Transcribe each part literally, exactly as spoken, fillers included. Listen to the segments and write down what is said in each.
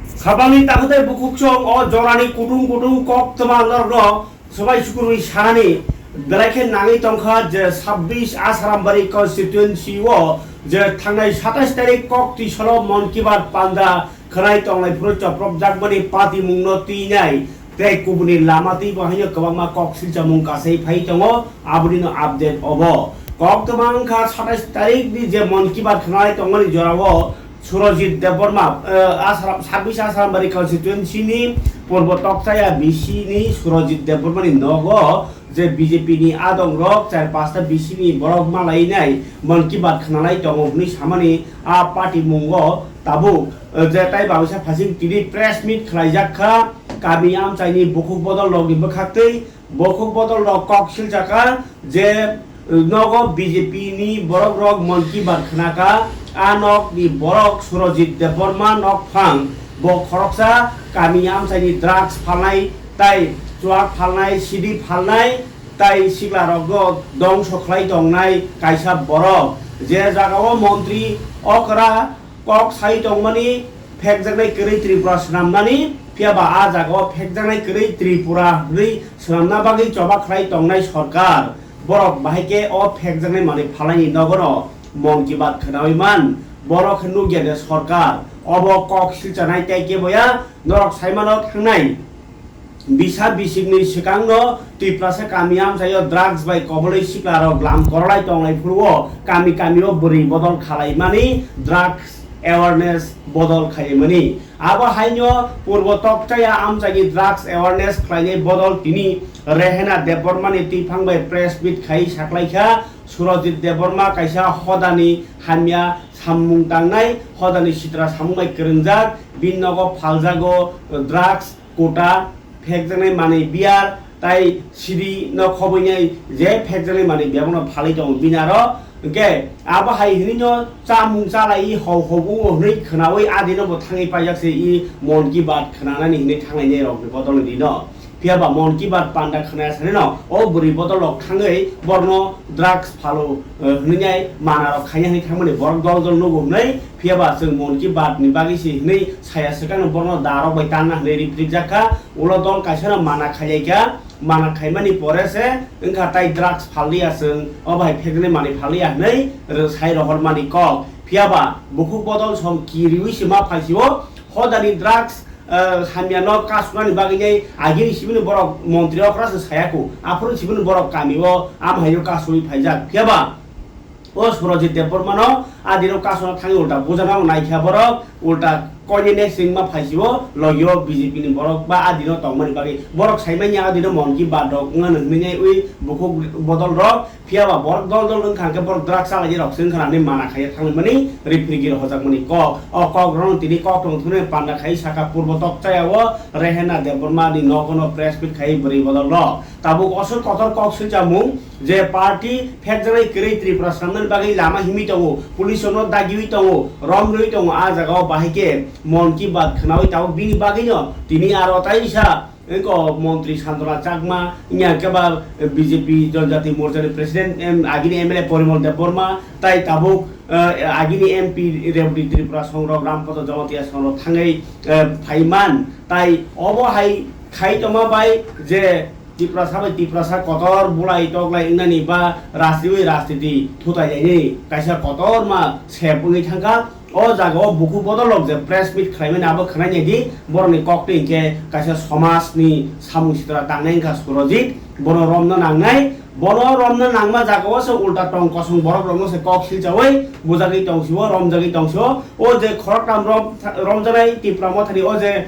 Sabangni takhwtai bukhuksong o jorani kutung kutung kok twma norokno swbai sukurwi sanani belai khe nangwi tongkha je sabbish Asarambari constituency o je thangnai satais tarik kok twi salo Mon Ki Baat panda khwnai tongnai phuru chopropjakmani patimungno twinai tei kubuni lama twibo haino kwbangma kok silchamung kasai phai tongo, abonino update obo. Kok twma wngkha satais tarikni je Mon Ki Baat khwnai tongmani jorao Surajit Debbarma, eh, Asaram, sabbish Asarambari constituency ni Purbo Tokchaya B C ni Surajit Debbarma ni nogo je B J P ni adong rok char pasta B C ni borok malainai Mon Ki Baat khwnalai tongo hwnwi samani a party mungo tabuk, eh, je tai babusa phasing tini press meet khlaijak kha kami amchaini bukhuk bodol rokni bwkhaktwi. Bukhuk bodol rok kok silchakha je nogo B J P ni borok rok Mon Ki Baat khwnakha, a nok ni borok Surajit Debbarma nok phang bo khoroksa kami amchaini drugs phalnai tai chuak phalnai, sidi phalnai tai sikla rokno dongso khlai tongnai kaisa borok je jagao montri okra kok sai tongmani phekjaknai kwrwi Tripura swnamnani, phiya ba a jagao phekjaknai kwrwi Tripura hwnwi swnamna bagwi choba khlai tongnai sorkar. Borok bahai khe o phekjaknai manwi phalaini nogono Mon Ki Baat khwnawi man, borok khe nukya de sorkar. Obo kok silchanai tei keboya norok saimano thangnai. Bisa bisikni swkangno Tiprasa kami amchaio drugs bai kobolwi siklarok lam korolai tonglai phuru o kami kamio bwrwi bodol khalaimani drugs awareness bodol khaimani. Abo haino Purbo Tokchaya amchaini drugs awareness khlainai bodol tini Rehena Debbarmani twiphang bai press meet khai saklaikha Surajit Debbarma kaisa hodani hamya sammung tangnai hodani sitra samung bai kwrwngjak bini nogo phaljago drugs kota, phekjaknai manwi beer, tai sidi no khoboinai je phekjaknai manwi bebakno phalwi tongo bini aro. Hwnkhe abo hai hwnwi no chamung chalai hau hau wngo hwnwi khwnawi adino bo thangwi paijak se i Mon Ki Baat khwnanani hwnwi thanglainai rokni bodolni dino. Phiya ba Mon Ki Baat panda khwnaya sani no o bwrwi bodol rok thangwi borno drugs phalo, eh, hwnwi nai mana rok khaina hwnwi thangmani borok dol dol nugo hwnwi. Phiya ba chwng Mon Ki Baat ni bagwi se hwnwi saya swkang no borno da rok bai tanna hwnwi riphrikjak kha. Ulo dol kaisa no mana khailai kha, mana khaimani pore se wngkha tai drugs phalliya chwng, o bai pheknai manwi phalliya hwnwi rw-, sai rohormani kok. Phiya ba bukhuk bodol som kiriwi se ma phaisio hodani drugs, eh, hamya no kasuknani bagwi nai agini sibini borok montri okra se saya kho, aphuru sibini borok kami o am haino kasui phaijak. Phiya ba O Surajit Debbarmano adino kasona thangwi ulta bujana naikha borok, ulta koine next wngma phaisio logio B J P ni borok ba adino tongmani bagwi. Borok saimanya adino Mon Ki Baat rok wngmani hwnwi nai ui bukhuk bodol rok. Phiya ba borok dol dol wngkha hwnkhe borok drugs chalaini rok se wngkha hwnwi mana khaiya thangmani riphrigir hojakmani kok. O kok rokno tini kok tong thumnai panda khai saka Purbo Tokchaya o Rehena Debbarma ni nogono press meet khai bwrwi bodol rok. Tabuk osor kotor kok swijamung je party phekjaknai kwrwi Tripura swnamnani bagwi lama himwi tongo, police rokno dagiwi tongo, rom rwwi tongo, a jagao bahai khe Mon Ki Baat khwnawi tabuk bini bagwino tini aro tai sa wngkha montri Santona Chakma, wngya khe ba B J P Jonjati Morcha ni president, em, agini M L A Porimol Debbarma, tai tabuk, eh, agini M P Rebati Tripura songrok, Rampada Jamatia songrok thangwi, eh, phaiman, tai obo hai khai tongma bai je Tiprasa bai Tiprasa kotor bulai toklai wngnani ba rajniwi rajniti thutai lainani kaisa kotorma sep wngwi thangkha. O jagao bukhuk bodol rok je press meet khlaimani abo khwnai naidi, borokni kok twi hinkhe kaisa somajni samung sitra tangnai wngkha Surojit, bono romna nangnai, bono romna nangma jagao se ulta tong kosong borok rokno se kok silchawi bujagwi tongsio, romjagwi tongsio. O je khoroktham rom-, romjaknai Tipra Mothani o je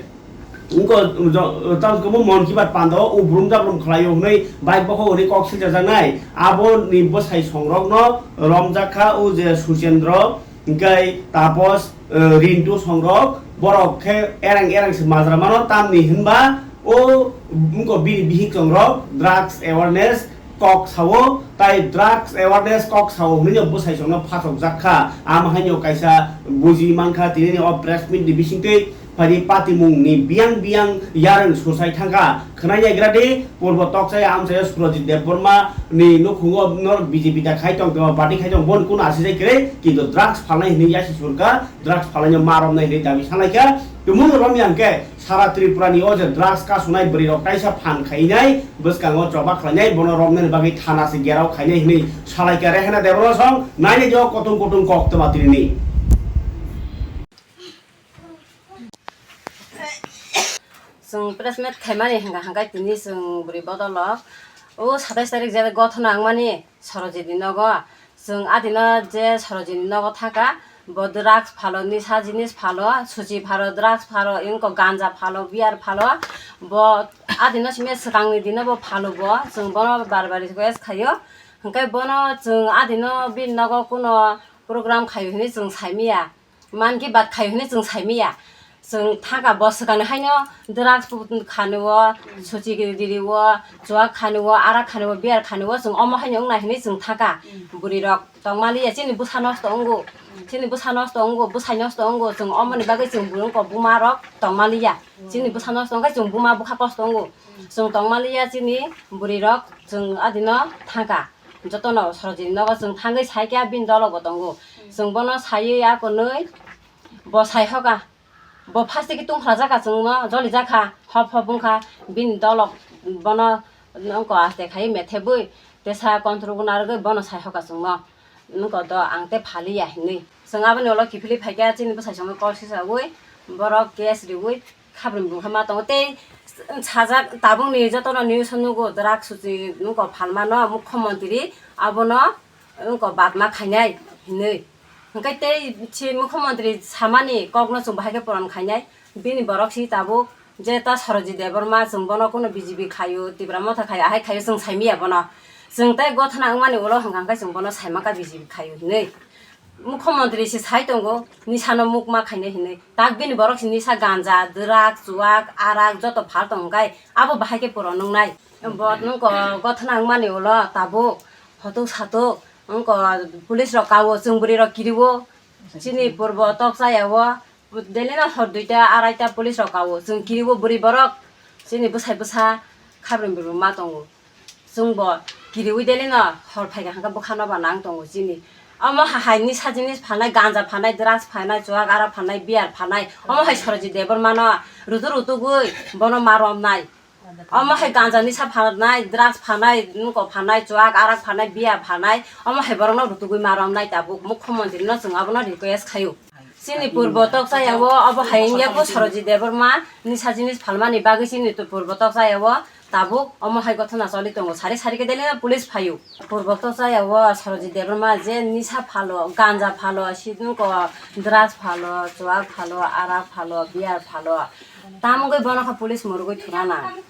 Wngkha, jo-, tamo khe bo Mon Ki Baat panda o ubrum jabrum khlaio hwnwi bike bokhok hwnwi kok silchajaknai. Aboni bwsai songrokno romjak kha o je Suchendro, hwnkhe Tapos, eh, Rintu songrok, borok khe erang erang se majra mano, tamni hwnba o wngkha bini bihik songrok drugs awareness kok sao, tai drugs awareness kok sao hwnwi no bwsai songno phasokjak kha. Am haino kaisa buji mankha, tinini o press meet ni bisingtwi phaidi patimung ni biyang biyang yarwng sursai thangkha. Khwnai naigra di, Purbo Tokchaya amchaio Surajit Debbarma ni nukhungo norok B J P da khai tong, tongma party khai tong, bon kuno asijai kwrwi, kintu drugs phalnai hwnwi yasi surkha, drugs phalnaino ma romnai hwnwi dabi sanlaikha. Tumung romya hwnkhe sara Tripura ni o je drugs kasunai bwrwi rok taisa phan khainai bwskango choba khlainai, bono romnani bagwi thana se gerao khainai hinwi salaikha Rehena Debrosong nainai jo kotum kotum kok twma tini ni. Chwng press meet khaimani hwnkha hwnkhe tini chwng bwrwi bodol o, o satais tarik je gothona wngmani Sorojit ni nogo. Chwng adino je Sorojit ni nogo thaka, bo drugs phalo, nisa jinis phalo, suchi phalo, drugs phalo, inko ganja phalo, beer phalo. Bo adino simi swkangni dino bo phalo bo. Chwng bono bar bar request khaio. Hwnkhe bono chwng adino bini nogo kuno program khaio hinwi chwng saimanya. Man ki bat khaio hinwi chwng saimanya. Chwng thaka bo swkangni haino drugs khanio, suchi ririo, chuak khanio, arak khanio, beer khanio, chwng omo haino wngnai hinwi chwng thaka. Bwrwi rok tongmaliya, chini bwsa nosto wngo, chini bwsa nosto wngo, bwsai nosto wngo, chwng omoni bagwi chwng bwrwi wngkha buma rok tongmaliya. Chini bwsa nosto wngkha chwng buma bwkha kosto wngo, chwng tongmaliya chini bwrwi rok chwng adino thangkha. Jotono Sorojit ni nogo chwng thangwi saikha bini dolo bo tongo. Chwng bono saiwi akonwi bo saihoka. Bo first tiki tungkhlajakha chwngno, jolijakha, hop hop wngkha, bini dolok bono nokho aste khai methebwi tesa control narwgwi bono saihoka chwngno, nokho do ang tei phaliya hinwi. Chwng aboni ulo kiphilwi phaikha, chini bwsai chwngno kok sisawi borok case riwi khabrini bumungkha ma tongo tei sajak tabukni jotono news o nugo drugs suchi nokho phalmano mukhyamantri abono wngkha batma khainai hinwi. Hwnkhe tei si mukhyamantri samani kokno chwng bahai khe puron khainai. Bini borok si tabuk je ta Sorojit Debbarma chwng bono kuno B J P khaio, Tipra Motha khaio, ahai khaio chwng saimanya bono. Chwng tei gothana wngmani ulo hwnkha hwnkhe chwng bono saimaka B J P khaio hinwi. Mukhyamantri se sai tongo, nisano mukma khainai hinwi. Tak bini borok se nisa ganja, dwrak, chuwak, arak joto phal tongkhe abo bahai khe puron wngnai. Bo nokho gothana wngmani ulo tabuk photo satok wngkha, police rok kao, chwng bwrwi rok kirio, chini purbo tokchaya o daily no hor duita araita police rok kao, chwng kirio bwrwi borok, chini bwsai bwsa khabrini bwrwi ma tongo, chwng bo kiriwi daily no hor phaikha hwnkhe bwkha no ba nang tongo chini. Omo hai nisa jinis phalnai, ganja phalnai, drugs phalnai, chuwak arak phalnai, beer phalnai, omo hai Sorojit Debbarma no rutu rutugwi bono ma romnai. Omo hai ganja nisa phanai, drugs phanai, nokho phanai, chuwak arak phanai, beer phanai, omo hai borokno rutugwi ma romnai tabuk mukhyamantri no chwng abono request khaio. Chini purbo tokchaya o obo hai wngya kho Sorojit Debbarma nisa jinis phalmani bagwi chini purbo tokchaya o tabuk omo hai gothana choli tongo, sari sari khe daily no police phaio. Purbo tokchaya o Sorojit Debbarma je nisa phalo, ganja phalo, si nokho drugs phalo, chuwak phalo, arak phalo, beer phalo. Tamogwi bono khe police murugwi thuna nang.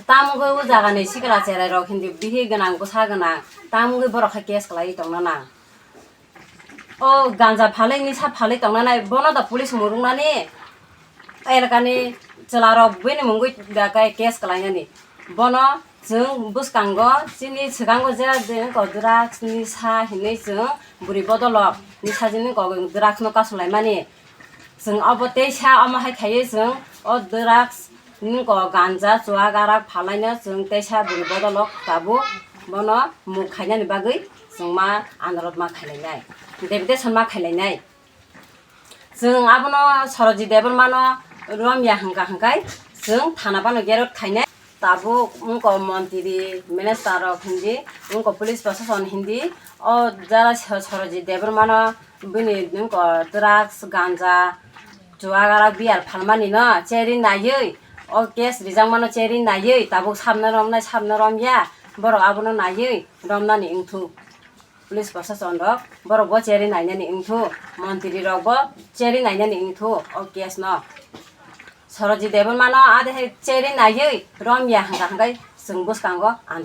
Tamogwi o jaga ni sikla cherai rok hindi bihik gwnang bwsa gwnang. Tamogwi borok khe case kwlaiwi tongna nang. O ganja phalwi nisa phalwi tongna nai bono da police muruknani. Elakani chwla rok bini mungwi da khe case kwlainani. Bono chwng bwskango chini swkango je drugs nisa hinwi chwng bwrwi bodolok nisa jini drugs no kasulaimani. Chwng obo teisa omo hai khaiwi chwng o drugs nokho ganja chuwak arak phalaino chwng teisa bwrwi bodolok tabuk bono muk khainani bagwi chwng ma anarot ma khailainai, deputation ma khailainai. Chwng abono Sorojit Debbarmano romya hwnkha hwnkhe chwng thana phano gerot khainai. Tabuk wngkha montri, minister rok hindi, wngkha police prosason hindi, o jara Sorojit Debbarmano bini wngkha drugs, ganja, chuwak arak, beer phalmani no cherry naiwi, o case rijakmano cherry naiwi, tabuk sabno romnai, sabno romya, borok abono naiwi romnani wngthuk. Police prosason rok borok bo cherry nainani wngthu, montri rok bo cherry nainani wngthu o case no. Sorojit Debbarmano ade hai cherry naiwi romya hwnkha hwnkhe chwng bwskango andro